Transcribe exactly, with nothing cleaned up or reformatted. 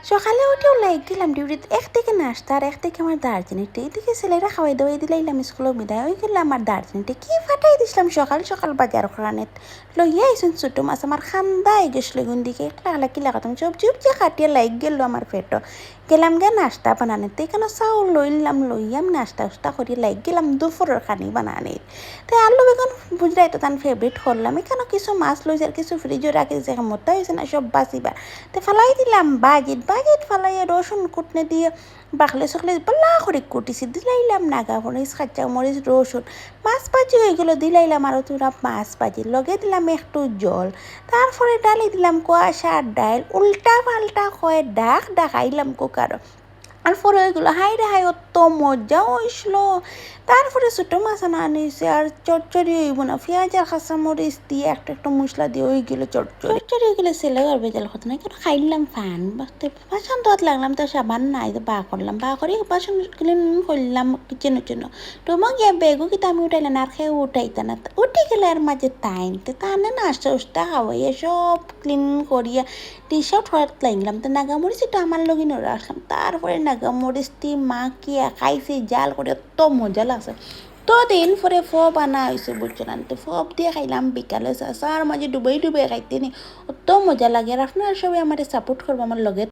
সকালে উঠিয়াউ লাগি গেলাম ডিউটিত, একদিকে নাস্তা আর একদিকে আমার দারচিনি tea। এদিকে ছেলেরে খাওয়াই দাওয়াই দিলাইলাম স্কুলো বিদায়, অই গেল আমার দারচিনি tea। কি ফাটাই দিছলাম সকাল সকাল বাজার করানিত। লইয়া আইছইন ছোটো মাছ, আমার কান্দা আই গেছলো গুন দিকে, একলা একলা কিলা করতাম, সবজি উবজি কাটিয়া লাগি গেল আমার পেটো। গেলাম গিয়া নাস্তা বানানিত, ইকানো চাউল লইলাম, লইয়া আমি নাস্তা উস্তা করি লাগি গেলাম দুপুরর খানি বানানিত। তে আলু বেগুন বুঝরায় তো তান favourite করলাম, ইকানো কিছু মাছ লইছি আর কিছু ফ্রিজো রাখি দিছি, মোটা অইছে না সব বাছিবার। তে ফালাই দিলাম বাজিত, বাজিত ফালাইয়া রসুন কুটনি দিয়া বাকলি সকলি বালা করি কুটিছি, দিলাইলাম নাগা মরিচ, কাঁচা মরিচ, রসুন, মাছ ভাজি অই গেল, দিলাইলাম আরো থুড়া মাছ ভাজি, লগে দিলাম একটু জল, তারপরে ডালি দিলাম কুয়াশার ডাইল, উল্টা পাল্টা কয় ডাক ডাকাইলাম কুকারো। আর পরে অই গেল, হায় রে হায়, অত মজা অইছলো। তারপরে ছোটো মাছ আনা আনিছে, আর চচ্চড়ি অইবো না, পিয়াজ আর কাঁচা মরিচ দিয়া একটা একটা মশলা দিয়া অই গেল চচ্চড়ি। চচ্চড়ি অই গেলে ছেলে আর বেজাল করতো না, কেন খাইলাম ফান। বাসন ধোয়াত লাগলাম, তো সাবান নাই, তো বার করলাম, বার করি বাসন clean করলাম, kitchen উচেন। রুমো গিয়া বেগও কিতা আমি উঠাইলাম না, আর কেউ উঠাইতা না। উঠি গেলে আর মাঝে তাইন, তে তানে নাস্তা উস্তা খাওয়াইয়া সব clean করিয়া dish out করাত লাগলাম। তো নাগা মরিচ এটা আমার লগে নড়া আসলাম, তারপরে নাগা মরিচ দি মাখিয়া খাইছি, জাল করি অত মজা লাগছে। তো দিন পরে ফো বানা অইছে, বুঝছো না? তো ফো দিয়া খাইলাম বিকালে, চা, চার মাঝে ডুবাই ডুবাই খাইতে নি, অত মজা লাগে। আর আপনারা সবাই আমারে support করবা, আমার লগে